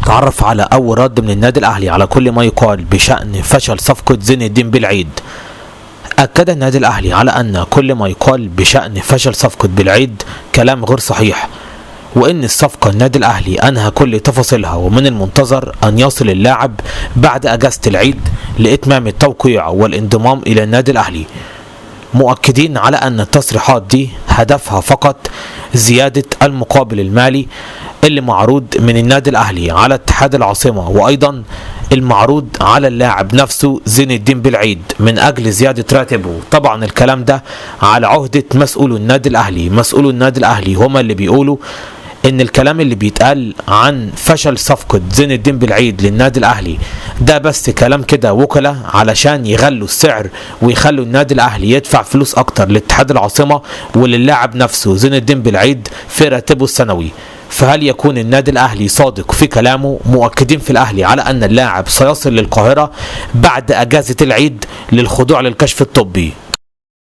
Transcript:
تعرف على أول رد من النادي الأهلي على كل ما يقال بشأن فشل صفقة زين الدين بالعيد. أكد النادي الأهلي على أن كل ما يقال بشأن فشل صفقة بالعيد كلام غير صحيح، وإن الصفقة النادي الأهلي أنهى كل تفاصيلها، ومن المنتظر أن يصل اللاعب بعد أجازة العيد لإتمام التوقيع والانضمام إلى النادي الأهلي، مؤكدين على أن التصريحات دي هدفها فقط زيادة المقابل المالي اللي معروض من النادي الأهلي على اتحاد العاصمة، وأيضا المعروض على اللاعب نفسه زين الدين بالعيد من أجل زيادة راتبه. طبعا الكلام ده على عهدة مسؤول النادي الأهلي، مسؤول النادي الأهلي هما اللي بيقولوا ان الكلام اللي بيتقال عن فشل صفقة زين الدين بالعيد للنادي الاهلي ده بس كلام كده وكلاء علشان يغلوا السعر ويخلوا النادي الاهلي يدفع فلوس اكتر لاتحاد العاصمة وللاعب نفسه زين الدين بالعيد في راتبه السنوي. فهل يكون النادي الاهلي صادق في كلامه؟ مؤكدين في الاهلي على ان اللاعب سيصل للقاهرة بعد اجازة العيد للخضوع للكشف الطبي.